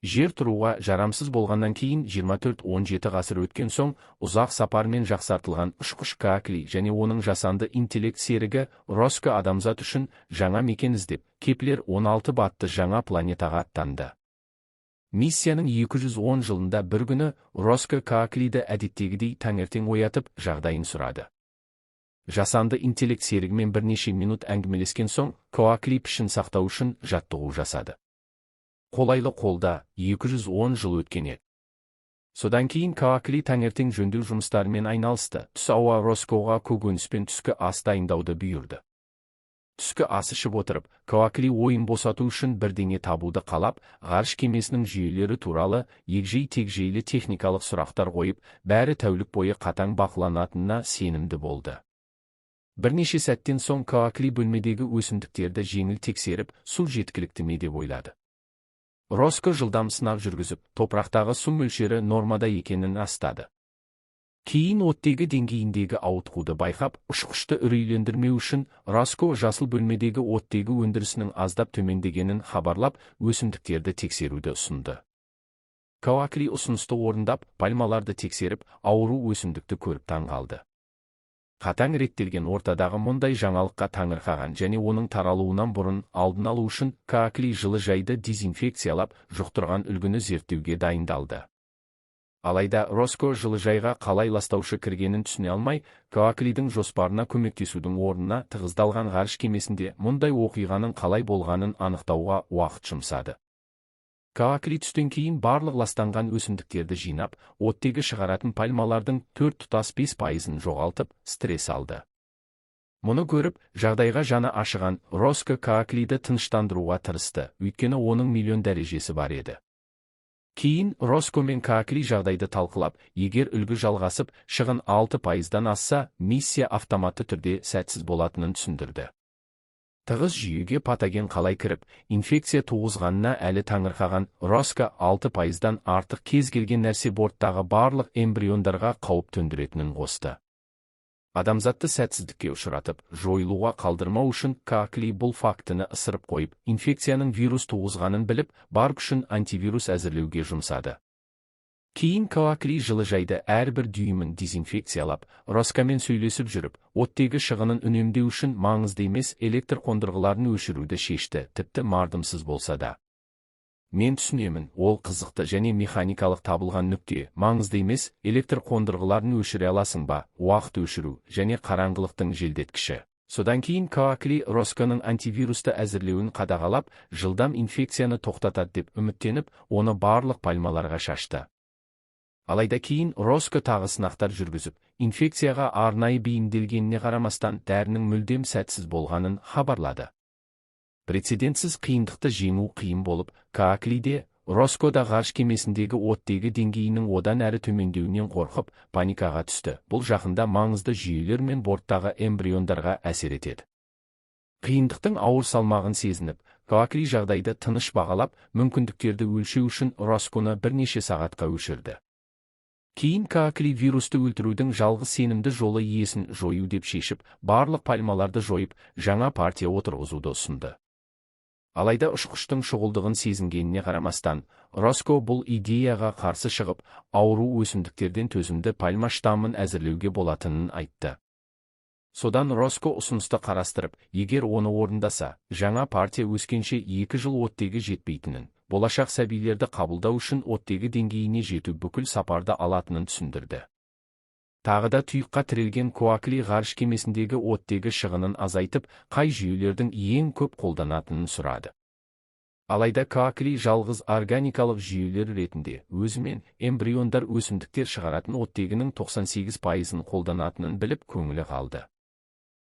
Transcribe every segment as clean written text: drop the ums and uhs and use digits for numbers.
Жер тұруға жарамсыз болғаннан кейін 24-17 ғасыр өткен соң, ұзақ сапармен жақсартылған ұшқыш Каакли және оның жасанды интеллект серігі Роско адамзат үшін жаңа мекен іздеп, Кеплер 16 атты жаңа планетаға аттанды. Миссияның 210 жылында бір күні Роско Кааклиді әдеттегідей таңертең оятып, жағдайын сұрады. Жасанды интеллект серігімен бірнеше минут әңгімелескен соң, Коакли пішін сақтау үшін жаттығу жасады. Қолайлы қолда 210 жыл өткен еді. Содан кейін Каакли таңертең жөндеу жұмыстарымен айналысты, түс ауа Роскоға көкөніспен түскі ас дайындауды бұйырды. Түскі ас ішіп отырып, Каакли ойын босату үшін бірдеңе табуды қалап, ғарыш кемесінің жүйелері туралы егжей-тегжейлі техникалық сұрақтар қойып, бәрі тәулік бойы қатаң бақыланатынына сенімді болды. Бірнеше сәттен соң Каакли бөлмедегі өсімдіктерді жеңіл тексеріп, су жеткілікті ме деп ойлады. Роско жылдам сынақ жүргізіп, топырақтағы су мөлшері нормада екенін растады. Кейін оттегі деңгейіндегі ауытқуды байқап, ұшқышты үрейлендірмеу үшін Роско жасыл бөлмедегі оттегі өндірісінің аздап төмендегенін хабарлап, өсімдіктерді тексеруді ұсынды. Каакли ұсынысты орындап, пальмаларды тексеріп, ауру өсімдікті көріп таң қалды. Қатаң реттелген ортадағы мұндай жаңалыққа таңырқаған және оның таралуынан бұрын алдын алу үшін Каакли жылыжайды дезинфекциялап, жұқтырған үлгіні зерттеуге дайындалды. Алайда Роско жылыжайға қалай ластаушы кіргенін түсіне алмай, Кааклидің жоспарына көмектесудің орнына тығыздалған ғарыш кемесінде мұндай оқиғаның қалай болғанын анықтауға уақыт жұмсады. Каакли түстен кейін барлық ластанған өсімдіктерді жинап, оттегі шығаратын пальмалардың 4,5%-ын жоғалтып, стресс алды. Мұны көріп, жағдайға жаны ашыған Роско Кааклиді тыныштандыруға тырысты, өйткені оның миллион дәрежесі бар еді. Кейін Роско мен Каакли жағдайды талқылап, егер үлгі жалғасып, шығын 6%-дан асса, миссия автоматты түрде сәтсіз болатынын түсіндірді. Тығыз жүйеге патоген қалай кіріп, инфекция туғызғанына әлі таңырқаған Роско 6%-дан артық кез келген нәрсе борттағы барлық эмбриондарға қауіп төндіретінін қосты. Адамзатты сәтсіздікке ұшыратып, жойылуға қалдырмау үшін Каакли бұл фактіні ысырып қойып, инфекцияның вирус туғызғанын біліп, бар күшін антивирус әзірлеуге жұмсады. Кейін Каакли жылыжайды әрбір дюймін дезинфекциялап, Роскамен сөйлесіп жүріп, оттегі шығынын үнемдеу үшін маңызды емес электр қондырғыларын өшіруді шешті, тіпті мардымсыз болса да. Мен түсінемін, ол қызықты және механикалық табылған нүкте, маңызды емес электр қондырғыларын өшіре аласың ба, уақыт өшіру және қараңғылықтың желдеткіші. Содан кейін Каакли Росконың антивирусты әзірлеуін қадағалап, жылдам инфекцияны тоқтатады деп үміттеніп, оны барлық пальмаларға шашты. Алайда кейін Роско тағы сынақтар жүргізіп, инфекцияға арнайы бейімделгеніне қарамастан дәрінің мүлдем сәтсіз болғанын хабарлады. Прецедентсіз қиындықты жеңу қиын болып, Кааклиде, Роско да ғарыш кемесіндегі оттегі деңгейінің одан әрі төмендеуінен қорқып, паникаға түсті. Бұл жақында маңызды жүйелер мен борттағы эмбриондарға әсер етеді. Қиындықтың ауыр салмағын сезініп, Каакли жағдайды тыныш бағалап, мүмкіндіктерді өлшеу үшін Росконы бірнеше сағатқа өшірді. Кейін Каакли вирусты өлтірудің жалғыз сенімді жолы иесін жою деп шешіп, барлық пальмаларды жойып, жаңа партия отырғызуды ұсынды. Алайда ұшқыштың шұғылдығын сезінгеніне қарамастан, Роско бұл идеяға қарсы шығып, ауру өсімдіктерден төзімді пальма штаммын әзірлеуге болатынын айтты. Содан Роско ұсынысты қарастырып, егер оны орындаса, жаңа партия өскенше 2 жыл оттегі жетпейтінін, болашақ сәбилерді қабылдау үшін оттегі деңгейіне жету бүкіл сапарды алатынын түсіндірді. Тағы да тұйыққа тірелген Коакли ғарыш кемесіндегі оттегі шығынын азайтып, қай жүйелердің ең көп қолданатынын сұрады. Алайда Коакли жалғыз органикалық жүйелер ретінде өзімен эмбриондар өсімдіктер шығаратын оттегінің 98%-ын қолданатынын біліп көңілі қалды.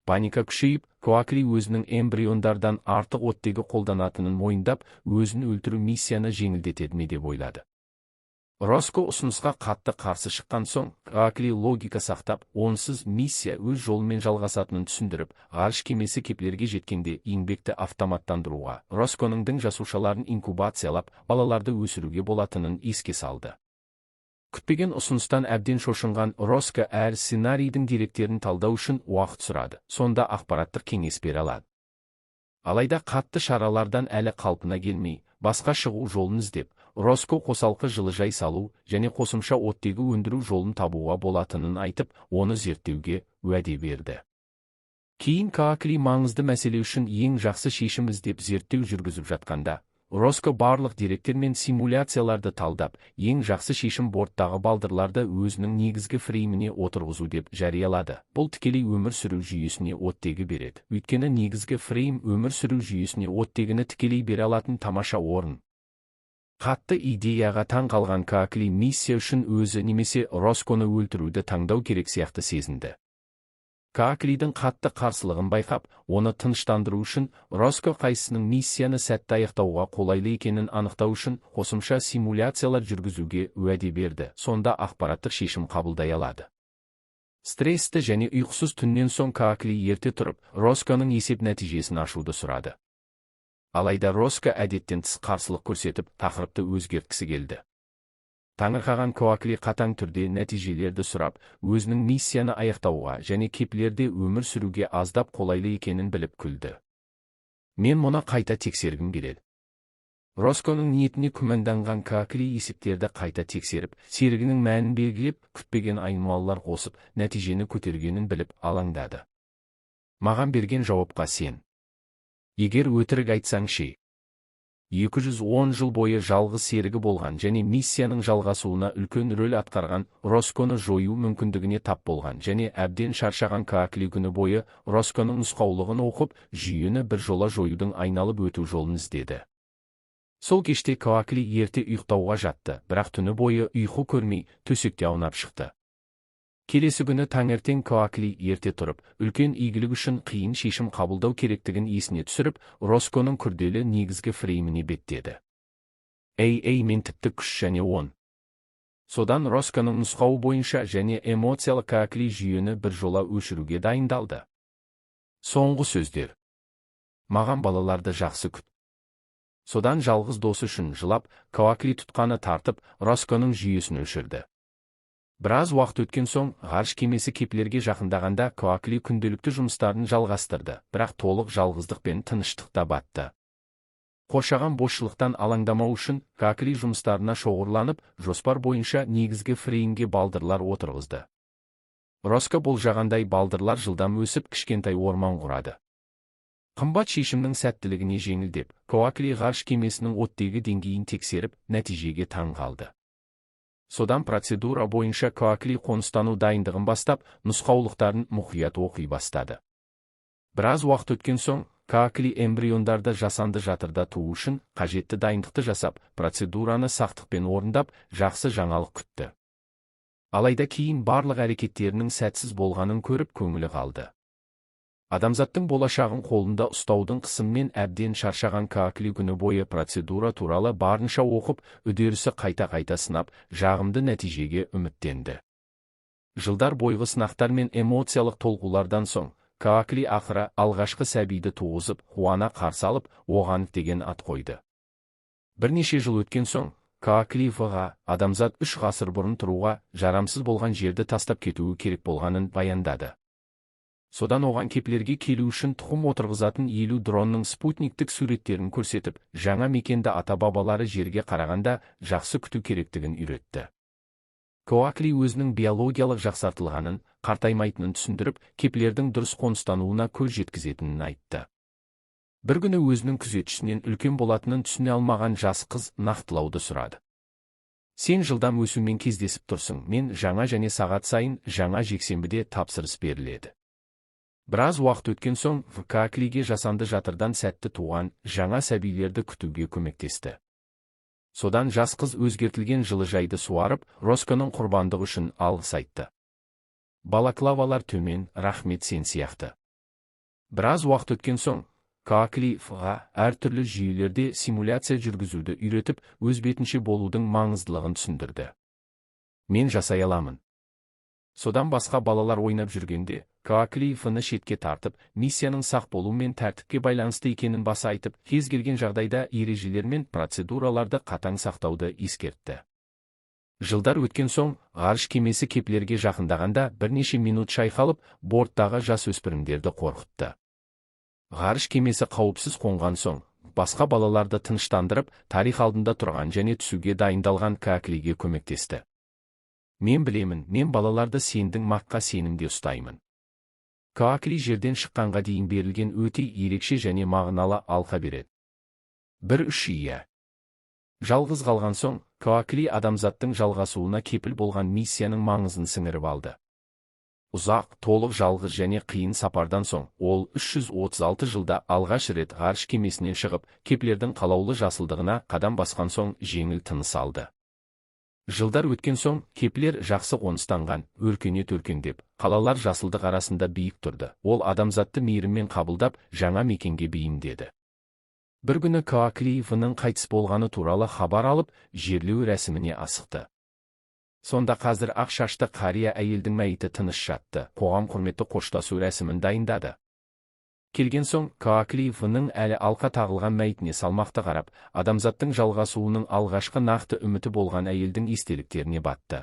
Паника күшейіп, Коакли өзінің эмбриондардан артық оттегі қолданатынын мойындап, өзін өлтіру миссияны жеңілдетеді ме деп ойлады. Роско ұсынысқа қатты қарсы шыққан соң, Коакли логика сақтап, онсыз миссия өз жолымен жалғасатынын түсіндіріп, ғарыш кемесі Кеплерге жеткенде еңбекті автоматтандыруға, Росконың дің жасушаларын инкубациялап, балаларды өсіруге болатынын еске салды. Күтпеген ұсыныстан әбден шошынған Роско әр сценарийдің деректерін талдау үшін уақыт сұрады, сонда ақпараттық кеңес бере алады. Алайда қатты шаралардан әлі қалпына келмей, басқа шығу жолын іздеп, Роско қосалқы жылыжай салу және қосымша оттегі өндіру жолын табуға болатынын айтып, оны зерттеуге уәде берді. Кейін Коакли маңызды мәселе үшін ең жақсы шешім іздеп зерттеу жүргізіп жатқанда, Роско барлық деректер мен симуляцияларды талдап, ең жақсы шешім борттағы балдырларды өзінің негізгі фрейміне отырғызу деп жариялады. Бұл тікелей өмір сүру жүйесіне оттегі береді. Өйткені негізгі фрейм өмір сүру жүйесіне оттегіні тікелей бере алатын тамаша орын. Қатты идеяға таң қалған Коакли миссия үшін өзі немесе Росконы өлтіруді таңдау керек сияқты сезінді. Коаклидің қатты қарсылығын байқап, оны тыныштандыру үшін Роско қайсысының миссияны сәтті аяқтауға қолайлы екенін анықтау үшін қосымша симуляциялар жүргізуге уәде берді. Сонда ақпараттық шешім қабылдай алады. Стрессті және ұйқысыз түннен соң Коакли ерте тұрып, Росконың есеп нәтижесін ашуды сұрады. Алайда Роско әдеттен тыс қарсылық көрсетіп, тақырыпты өзгерткісі келді. Таңырқаған Коакли қатаң түрде нәтижелерді сұрап, өзінің миссияны аяқтауға және Кеплерде өмір сүруге аздап қолайлы екенін біліп күлді. Мен мұны қайта тексергім келеді. Росконың ниетіне күмәнданған Коакли есептерді қайта тексеріп, серігінің мәнін белгілеп, күтпеген айнымалылар қосып, нәтижені көтергенін біліп алаңдады. Маған берген жауапқа сен. Егер өтірік айтсаң ше? 210 жыл бойы жалғыз серігі болған және миссияның жалғасуына үлкен рөл атқарған Росконы жою мүмкіндігіне тап болған және әбден шаршаған Коакли күні бойы Росконың нұсқаулығын оқып, жүйені бір жола жоюдың айналып өту жолын іздеді. Сол кеште Коакли ерте ұйықтауға жатты, бірақ түні бойы ұйқы көрмей, төсекте аунап шықты. Келесі күні таңертең Коакли ерте тұрып, үлкен игілік үшін қиын шешім қабылдау керектігін есіне түсіріп, Росконың күрделі негізгі фрейміне беттеді. Эй, эй, мен тіпті күш және он. Содан Росконың нұсқауы бойынша және эмоциялық Коакли жүйені бір жола өшіруге дайындалды. Соңғы сөздер. Маған балаларды жақсы күт. Содан жалғыз досы үшін жылап, Коакли тұтқаны тартып, Росконың жүйесін өшірді. Біраз уақыт өткен соң, ғарыш кемесі Кеплерге жақындағанда Коакли күнделікті жұмыстарын жалғастырды, бірақ толық жалғыздық пен тыныштықта батты. Қоршаған босшылықтан алаңдамау үшін Коакли жұмыстарына шоғырланып, жоспар бойынша негізгі фреймге балдырлар отырғызды. Роско болжағандай балдырлар жылдам өсіп, кішкентай орман құрады. Қымбат шешімнің сәттілігіне жеңілдеп, Коакли ғарыш кемесінің оттегі деңгейін тексеріп, нәтижеге таң қалды. Содан процедура бойынша Коакли қоныстану дайындығын бастап, нұсқаулықтарын мұқият оқи бастады. Біраз уақыт өткен соң, Коакли эмбриондарды жасанды жатырда туу үшін қажетті дайындықты жасап, процедураны сақтықпен орындап, жақсы жаңалық күтті. Алайда кейін барлық әрекеттерінің сәтсіз болғанын көріп көңілі қалды. Адамзаттың болашағын қолында ұстаудың қысыммен әбден шаршаған Коакли күні бойы процедура туралы барынша оқып, үдерісі қайта-қайта сынап, жағымды нәтижеге үміттенді. Жылдар бойғы сынақтар мен эмоциялық толқулардан соң, Коакли ақыры алғашқы сәбиді туғызып, қуана қарсы алып, оған деген ат қойды. Бірнеше жыл өткен соң, Коакли В-ға адамзат 3 ғасыр бұрын тұруға жарамсыз болған жерді тастап кетуі керек болғанын баяндады. Содан оған Кеплерге келу үшін тұқым отырғызатын 50 дронның спутниктік суреттерін көрсетіп, жаңа мекенді ата-бабалары жерге қарағанда жақсы күту керектігін үйретті. Коакли өзінің биологиялық жақсартылғанын, қартаймайтынын түсіндіріп, Кеплердің дұрыс қоныстануына көз жеткізетінін айтты. Бір күні өзінің күзетшісінен үлкен болатынын түсіне алмаған жас қыз нақтылауды сұрады. Сен жылдам өсумен кездесіп тұрсың, мен жаңа және сағат сайын жаңа жексенбіде тапсырыс беріледі. Біраз уақыт өткен соң, Коаклиге жасанды жатырдан сәтті туған жаңа сәбилерді күтуге көмектесті. Содан жас қыз өзгертілген жылыжайды суарып, Росконың құрбандығы үшін алғыс айтты. Балаклавалар төмен, рахмет сен сияқты. Біраз уақыт өткен соң, Коакли В-ға әртүрлі жүйелерде симуляция жүргізуді үйретіп, өз бетінше болудың маңыздылығын түсіндірді. Мен жасай аламын. Содан басқа балалар ойнап жүргенде, Коакли В-ны шетке тартып, миссияның сақ болу мен тәртіпке байланысты екенін баса айтып, кез келген жағдайда ережелер мен процедураларды қатаң сақтауды ескертті. Жылдар өткен соң, ғарыш кемесі Кеплерге жақындағанда бірнеше минут шайқалып, борттағы жасөспірімдерді қорқытты. Ғарыш кемесі қауіпсіз қонған соң, басқа балаларды тыныштандырып, тарих алдында тұрған және түсуге дайындалған Кааклиге көмектесті. Мен білемін, мен балаларды сендің маққа сенімде ұстаймын. Каакли жерден шыққанға дейін берілген өте ерекше және мағыналы алқа береді. 1-3 ия. Жалғыз қалған соң, Каакли адамзаттың жалғасуына кепіл болған миссияның маңызын сіңіріп алды. Ұзақ, толық жалғыз және қиын сапардан соң, ол 336 жылда алғаш рет ғарыш кемесінен шығып, Кеплердің қалаулы жасылдығына қадам басқан соң жеңіл тыныс алды. Жылдар өткен соң, Кеплер жақсы қоныстанған, өркениет өркендеп, қалалар жасылдық арасында биік тұрды. Ол адамзатты мейіріммен қабылдап, жаңа мекенге бейімдеді. Бір күні Каакли В-ның қайтыс болғаны туралы хабар алып, жерлеу рәсіміне асықты. Сонда қазір ақ шашты қария әйелдің мәйіті тыныш жатты. Қоғам құрметті қоштасу рәсімін дайындады. Келген соң, Каакли В-ның әлі алқа тағылған мәйітіне салмақты қарап, адамзаттың жалғасуының алғашқы нақты үміті болған әйелдің естеліктеріне батты.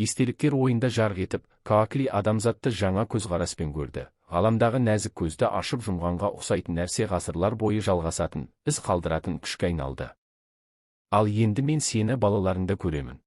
Естеліктер ойында жарқ етіп, Каакли адамзатты жаңа көзқараспен көрді. Ғаламдағы нәзік көзді ашып жұмғанға ұқсайтын нәрсе ғасырлар бойы жалғасатын, із қалдыратын күшке айналды. Ал енді мен сені балаларыңда көремін.